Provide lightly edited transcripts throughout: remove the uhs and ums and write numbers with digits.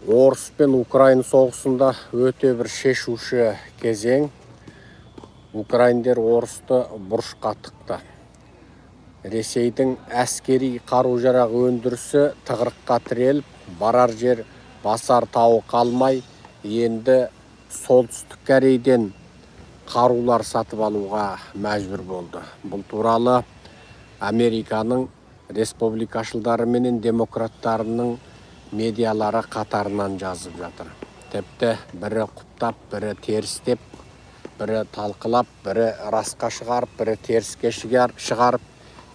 Орыс пен Украин соғысында өте бір шешуші кезең. Украиндер орысты бұрышқа тықты. Ресейдің әскери қару-жарақ өндірісі тығырыққа тіреліп, барар жер, басар тауы қалмай, енді Солтүстік Корейден қарулар сатып алуға мәжбүр болды. Бұл туралы Американың республикашылдары менен демократтарының медиалары қатарынан жазып жатыр. Тіпті бірі құптап, бірі терістеп, бірі талқылап, бірі расқа шығарып, бірі теріске шығарып,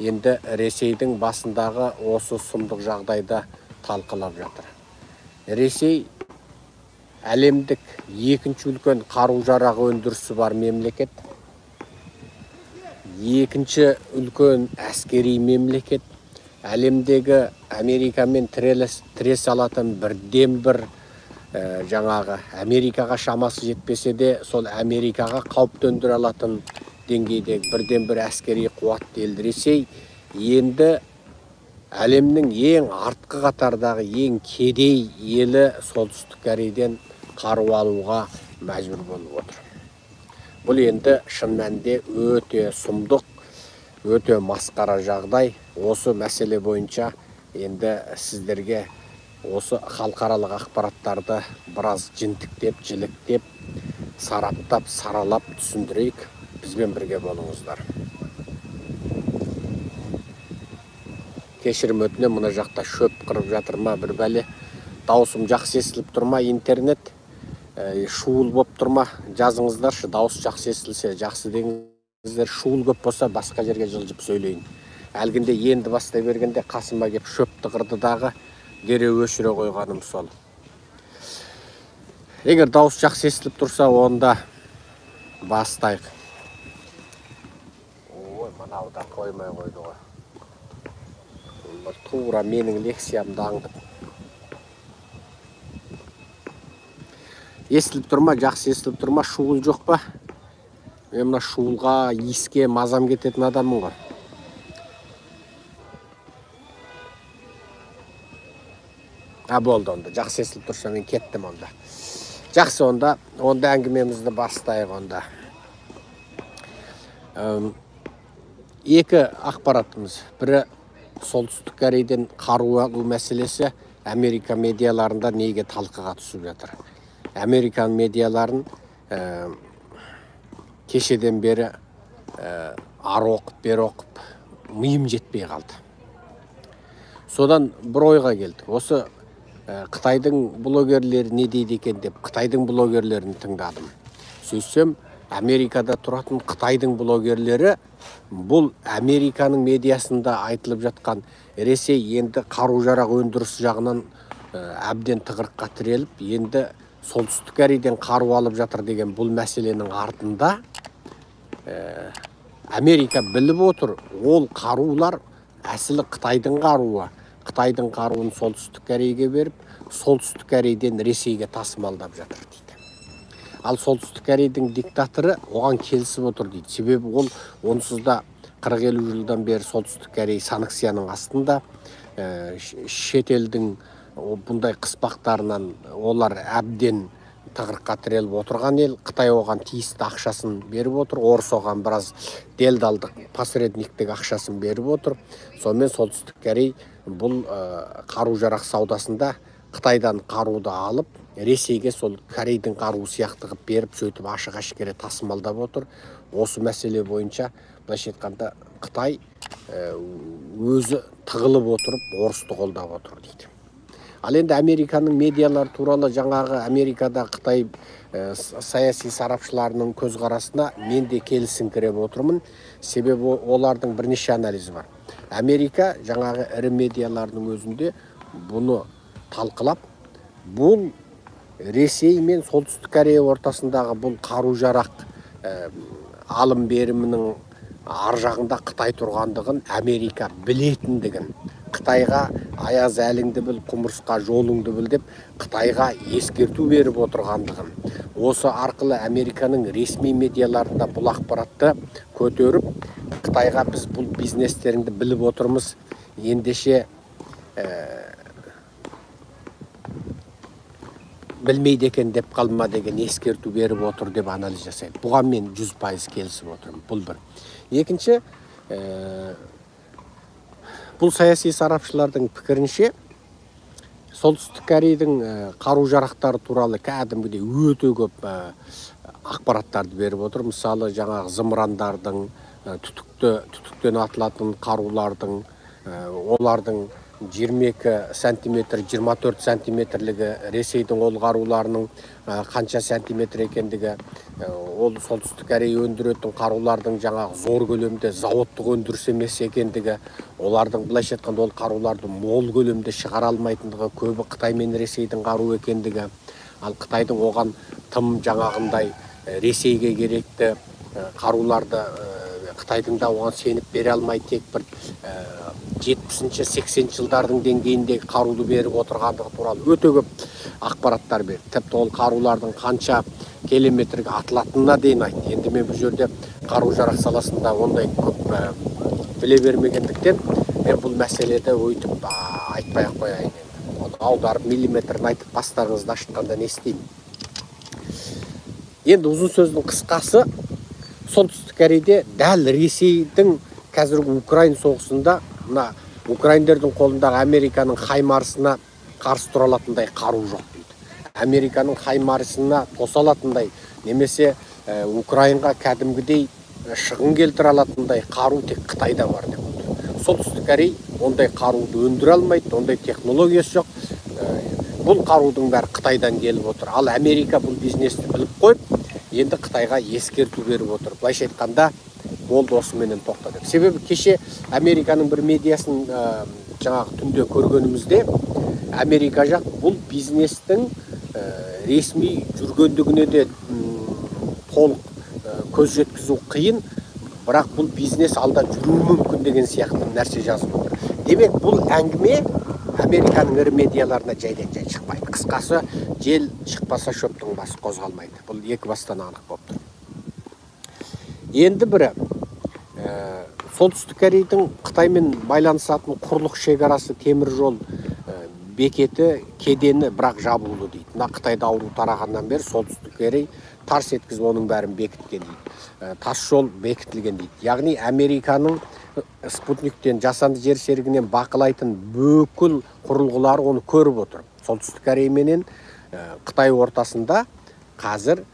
енді Ресейдің басындағы осы сұмдық жағдайды талқылап жатыр. Ресей әлемдік екінші үлкен қару-жарақ өндірісі бар мемлекет, екінші үлкен әскери мемлекет, әлемдегі Америкамен тірес алатын бірден бір жаңағы Америкаға шамасы жетпесе де, сол Америкаға қауіп төндіре алатын деңгейдегі бірден бір әскери қуатты ел Ресей. Енді әлемнің ең артқы қатардағы ең кедей елі Солтүстік Корейден қару алуға мәжбүр болып отыр. Бұл енді шын мәнінде өте сұмдық, өте масқара жағдай. Осы мәселе бойынша енді сіздерге осы халықаралық ақпараттарды біраз жінтіктеп, жіліктеп, сараптап, саралап түсіндірейік. Бізбен бірге болыңыздар. Кешірім өтінемін, мына жақта шөп қырып жатыр ма бір бәле. Дауысым жақсы естіліп тұр ма, интернет? Шуыл боп тұр ма? Жазыңыздаршы, дауыс жақсы естілсе жақсы деңіздер. Шуыл көп болса басқа жерге жылжып сөйлейін. Әлгінде енді бастай бергенде қасыма кеп шөпті қырды дағы дереу өшіре қойғаным сол. Егер дауыс жақсы естіліп тұрса, онда бастайық. Ой, мынау да қоймай қойды ғой. Тура менің лекциямды аңдып. Естіліп тұр ма, жақсы естіліп тұр ма, шуыл жоқ па? Мен мына шуылға, иіске мазам кететін адаммын ғой. Болды онда, жақсы естіліп тұрса мен кеттім онда. Жақсы онда, онда әңгімемізді бастайық онда. Екі ақпаратымыз. Бірі Солтүстік Корейден қару алу мәселесі Америка медиаларында неге талқыға түсіп жатыр. Американ медиаларын кешеден бері ары оқып, бері оқып, миым жетпей қалды. Содан бір ойға келдік. Осы Қытайдың блогерлері не дейді екен деп Қытайдың блогерлерін тыңдадым. Сөйтсем, Америкада тұратын Қытайдың блогерлері бұл Американың медиасында айтылып жатқан Ресей енді қару-жарақ өндірісі жағынан әбден тығырыққа тіреліп, енді Солтүстік Корейден қару алып жатыр деген бұл мәселенің артында Америка біліп отыр, ол қарулар әсілі Қытайдың қаруы. Қытайдың қаруын Солтүстік Корейге беріп, Солтүстік Корейден Ресейге тасымалдап жатыр дейді. Ал Солтүстік Корейдің диктаторы оған келісіп отыр дейді. Себебі ол онсыз да 40-50 жылдан бері Солтүстік Корей санкцияның астында, шетелдің бұндай қыспақтарынан олар әбден тығырыққа тіреліп отырған ел. Қытай оған тиісті ақшасын беріп отыр, орыс оған біраз делдалдық, посредниктік ақшасын беріп отыр. Сонымен Солтүстік Корей бұл қару-жарақ саудасында Қытайдан қаруды алып, Ресейге сол Корейдің қаруы сияқты қылып беріп, сөйтіп ашық-әшкере тасымалдап отыр. Осы мәселе бойынша, былайша айтқанда, Қытай өзі тығылып отырып, орысты қолдап отыр дейді. Ал енді Американың медиалары туралы жаңағы Америкада Қытай саяси сарапшыларының көзқарасына мен де келісіңкіреп отырмын. Себебі олардың бірнеше анализі бар. Америка жаңағы ірі медиалардың өзінде бұны талқылап, бұл Ресей мен Солтүстік Корея ортасындағы бұл қару-жарақ алым берімінің ар жағында Қытай тұрғандығын Америка білетіндігін, Қытайға аяз әліңді біл, құмырсқа жолыңды біл деп Қытайға ескерту беріп отырғандығын, осы арқылы Американың ресми медиаларында бұл ақпаратты көтеріп, Қытайға біз бұл бизнестеріңді біліп отырмыз, ендеше Білмейді екен деп қалма деген ескерту беріп отыр деп анализ жасайды. Бұған мен 100% келісіп отырмын. Бұл бір. Екінші, бұл саяси сарапшылардың пікірінше, Солтүстік Корейдің қару-жарақтары туралы кәдімгідей өте көп ақпараттарды беріп отыр. Мысалы, жаңағы зымырандардың, түтіктен атылатын қарулардың, олардың 22 сантиметр, 24 сантиметрлігі, Ресейдің ол қаруларының қанша сантиметр екендігі, ол Солтүстік Корея өндіретін қарулардың жаңағы зор көлемде зауыттық өндіріс емес екендігі, олардың былайша айтқанда ол қаруларды мол көлемде шығара алмайтындығы, көбі Қытай мен Ресейдің қаруы екендігі, ал Қытайдың оған тым жаңағындай Ресейге керекті қаруларды Қытайдың да оған сеніп бере алмай, тек бір 70-80 жылдардың деңгейіндегі қаруды беріп отырғандығы туралы өте көп ақпараттар берді. Тіпті ол қарулардың қанша километрге атылатынына дейін айтты. Енді мен бұл жерде қару-жарақ саласында ондай көп біле бермегендіктен мен бұл мәселеде өйтіп айтпай ақ қояйын енді. Оны аударып миллиметрін айтып бастарыңызды ашытқанда не істеймін? Енді ұзын сөздің қысқасы, Солтүстік Корейде дәл Ресейдің қазіргі Украин соғысында мына украиндердің қолындағы Американың Хаймарсына қарсы тұра алатындай қару жоқ дейді. Американың Хаймарсына тоса алатындай немесе Украинға кәдімгідей шығын келтіре алатындай қару тек Қытайда бар деп отыр. Солтүстік Корей ондай қаруды өндіре алмайды, ондай технологиясы жоқ. Бұл қарудың бәрі Қытайдан келіп отыр. Ал Америка бұл бизнесті біліп қойып, енді Қытайға ескерту беріп отыр. Былайша айтқанда, болды, осыменен тоқта деп. Себебі кеше Американың бір медиасын жаңағы түнде көргенімізде, Америка жақ бұл бизнестің ресми жүргендігіне де толық көз жеткізу қиын, бірақ бұл бизнес алда жүруі мүмкін деген сияқты нәрсе жазып отыр. Демек, бұл әңгіме Американың ірі медиаларына жайдан-жай шықпайды. Қысқасы, жел шықпаса шөптің басы қозғалмайды. Бұл екі бастан анық болып тұр. Енді бірі, Солтүстік Корейдің Қытаймен байланысатын құрлық шекарасы, темір жол бекеті, кедені бірақ жабулы дейді. Мына Қытайда ауру тарағаннан бері Солтүстік Корей тарс еткізіп оның бәрін бекіткен дейді. Тас жол бекітілген дейді. Яғни Американың спутниктен, жасанды жер серігінен бақылайтын бүкіл құрылғылары оны көріп отыр. Солтүстік Корея менен Қытай ортасында қазір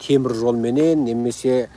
темір жолменен немесе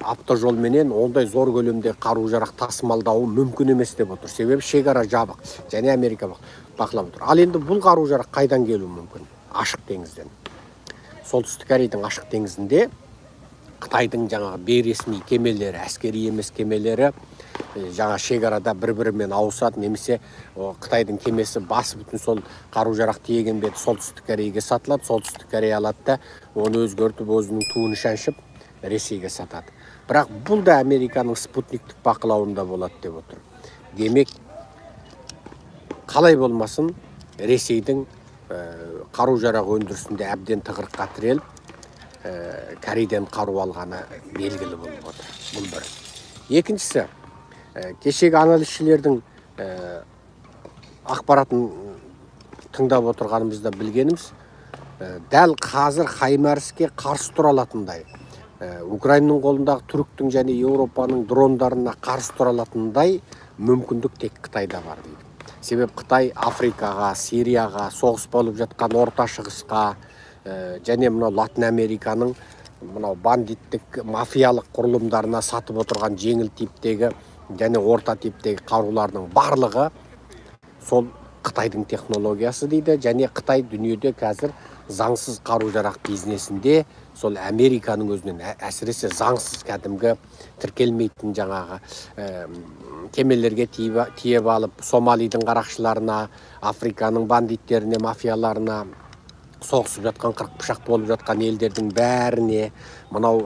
автожолменен ондай зор көлемде қару-жарақ тасымалдауы мүмкін емес деп отыр. Себебі шекара жабық және Америка бақылап отыр. Ал енді бұл қару-жарақ қайдан келуі мүмкін? Ашық теңізден. Солтүстік Корейдің ашық теңізінде Қытайдың жаңағы бейресми кемелері, әскери емес кемелері жаңа шекарада бір-бірімен ауысады, немесе Қытайдың кемесі басы бүтін сол қару-жарақ тиеген беті Солтүстік Корейге сатылады, Солтүстік Корея алады да оны өзгертіп өзінің туын шаншып Ресейге сатады. Бірақ бұл да Американың спутниктік бақылауында болады деп отыр. Демек, қалай болмасын Ресейдің қару-жарақ өндірісінде әбден тығырыққа тіреліп, Корейден қару алғаны белгілі болып отыр. Бұл бір. Екіншісі, кешегі анализшілердің ақпаратын тыңдап отырғанымызда білгеніміз, дәл қазір Хаймарске қарсы тұра алатындай, Украинаның қолындағы түріктің және Еуропаның дрондарына қарсы тұра алатындай мүмкіндік тек Қытайда бар дейді. Себеп Қытай Африкаға, Сирияға, соғыс болып жатқан Орта Шығысқа, және мынау Латын Американың мынау бандиттік мафиялық құрылымдарына сатып отырған жеңіл типтегі және орта типтегі қарулардың барлығы сол Қытайдың технологиясы дейді. Және Қытай дүниеде қазір заңсыз қару-жарақ бизнесінде сол Американың өзінен әсіресе заңсыз кәдімгі тіркелмейтін жаңағы кемелерге тиеп алып Сомалидің қарақшыларына, Африканың бандиттеріне, мафияларына, соғысып жатқан, қырық пышақ болып жатқан елдердің бәріне, мынау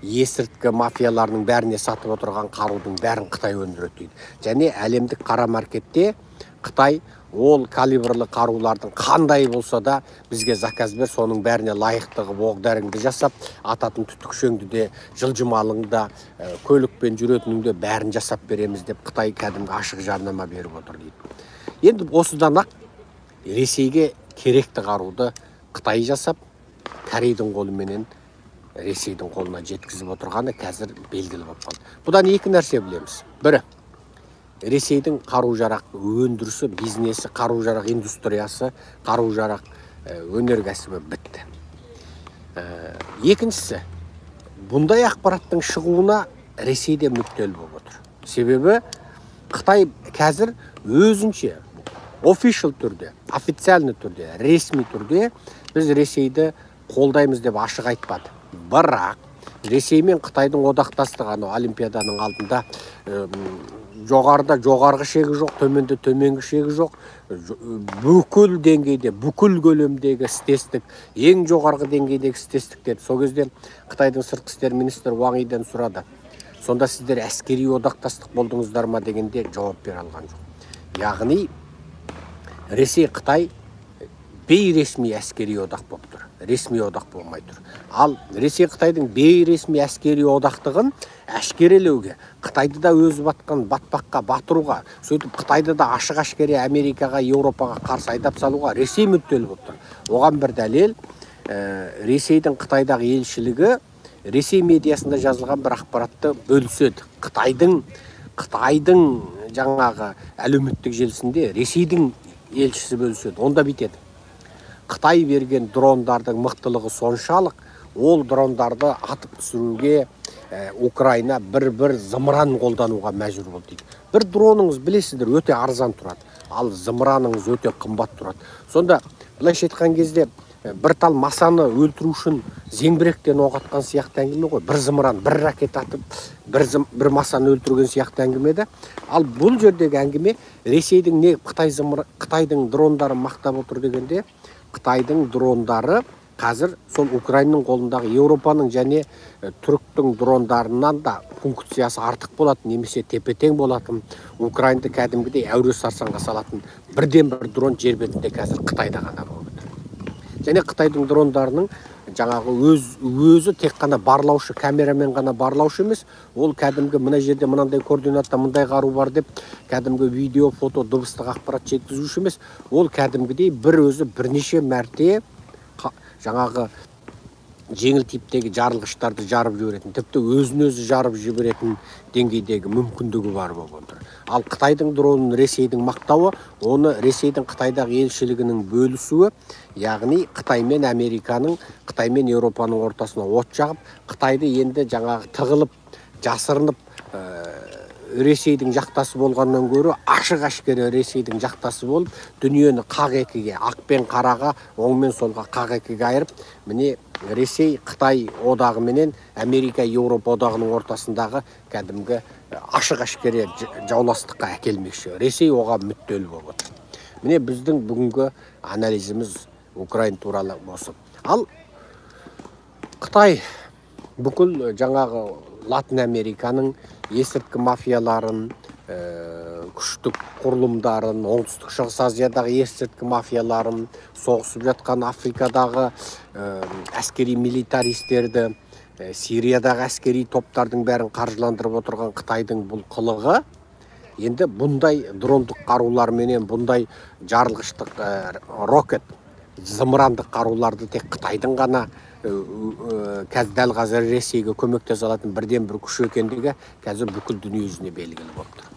есірткі мафияларының бәріне сатып отырған қарудың бәрін Қытай өндіреді дейді. Және әлемдік қара маркетте Қытай ол калибрлі қарулардың қандай болса да бізге заказ бер, соның бәріне лайықты қылып оқ-дәріңді жасап, ататын түтікшеңді де, жылжымалыңды да, көлікпен жүретініңді бәрін жасап береміз деп Қытай кәдімгі ашық жарнама беріп отыр дейді. Енді осыдан ақ Ресейге керекті қаруды Қытай жасап, Корейдің қолыменен Ресейдің қолына жеткізіп отырғаны қазір белгілі болып қалды. Бұдан екі нәрсе білеміз. Бірі, Ресейдің қару-жарақ өндірісі, бизнесі, қару-жарақ индустриясы, қару-жарақ өнеркәсібі бітті. Екіншісі, бұндай ақпараттың шығуына Ресей де мүдделі болып отыр. Себебі Қытай қазір өзінше official түрде, официальный түрде, ресми түрде біз Ресейді қолдаймыз деп ашық айтпады. Бірақ Ресей мен Қытайдың одақтастығы анау Олимпиаданың алдында жоғарыда жоғарғы шегі жоқ, төменде төменгі шегі жоқ, бүкіл деңгейде, бүкіл көлемдегі істестік, ең жоғарғы деңгейдегі істестік деді. Сол кезде Қытайдың сыртқы істер министрі Ваң Иден сұрады. Сонда сіздер әскери одақтастық болдыңыздар ма дегенде жауап бере алған жоқ. Яғни Ресей Қытай бейресми әскери одақ болып тұр, ресми одақ болмай тұр. Ал Ресей Қытайдың бейресми әскери одақтығын әшкерелеуге, Қытайды да өзі батқан батпаққа батыруға, сөйтіп Қытайды да ашық әшкере Америкаға, Еуропаға қарсы айдап салуға Ресей мүдделі болып тұр. Оған бір дәлел, Ресейдің Қытайдағы елшілігі Ресей медиасында жазылған бір ақпаратты бөліседі. Қытайдың жаңағы әлеуметтік желісінде Ресейдің елшісі бөліседі. Онда бүйтеді: Қытай берген дрондардың мықтылығы соншалық, ол дрондарды атып түсіруге Украина бір-бір зымыран қолдануға мәжбүр болды дейді. Бір дроныңыз, білесіздер, өте арзан тұрады, ал зымыраныңыз өте қымбат тұрады. Сонда былайша айтқан кезде бір тал масаны өлтіру үшін зеңбіректен оқ атқан сияқты әңгіме ғой. Бір зымыран, бір ракета атып, бір масаны өлтірген сияқты әңгіме де. Ал бұл жердегі әңгіме Ресейдің не Қытайдың дрондарын мақтап отыр дегенде, Қытайдың дрондары қазір сол Украинаның қолындағы Еуропаның және түріктің дрондарынан да функциясы артық болатын, немесе тепе-тең болатын, Украинды кәдімгідей әуре сарсаңға салатын бірден бір дрон жер бетінде қазір Қытайда ғана болып отыр. Және Қытайдың дрондарының жаңағы өзі тек қана барлаушы, камерамен ғана барлаушы емес, ол кәдімгі мына жерде мынандай координатта мындай қару бар деп кәдімгі видео, фото, дыбыстық ақпарат жеткізуші емес, ол кәдімгідей бір өзі бірнеше мәрте жаңағы жеңіл типтегі жарылғыштарды жарып жіберетін, тіпті өзін өзі жарып жіберетін деңгейдегі мүмкіндігі бар болып отыр. Ал Қытайдың дронын Ресейдің мақтауы, оны Ресейдің Қытайдағы елшілігінің бөлісуі, яғни Қытай мен Американың, Қытай мен Еуропаның ортасына от жағып, Қытайды енді жаңағы тығылып, жасырынып, Ресейдің жақтасы болғаннан гөрі ашық әшкере Ресейдің жақтасы болып, дүниені қақ екіге, ақ пен қараға, оң мен солға қақ екіге айырып, міне Ресей Қытай одағы менен Америка Еуропа одағының ортасындағы кәдімгі ашық әшкере жауластыққа әкелмекші. Ресей оған мүдделі болып отыр. Міне біздің бүгінгі анализіміз Украина туралы осы. Ал Қытай бүкіл жаңағы Латын Американың есірткі мафияларын, күштік құрылымдарын, Оңтүстік Шығыс Азиядағы есірткі мафияларын, соғысып жатқан Африкадағы әскери милитаристерді, Сириядағы әскери топтардың бәрін қаржыландырып отырған Қытайдың бұл қылығы енді бұндай дрондық қаруларменен, бұндай жарылғыштық рокет, зымырандық қаруларды тек Қытайдың ғана қазір дәл қазір Ресейге көмектесе алатын бірден бір күш екендігі қазір бүкіл дүние жүзіне белгілі болып тұр.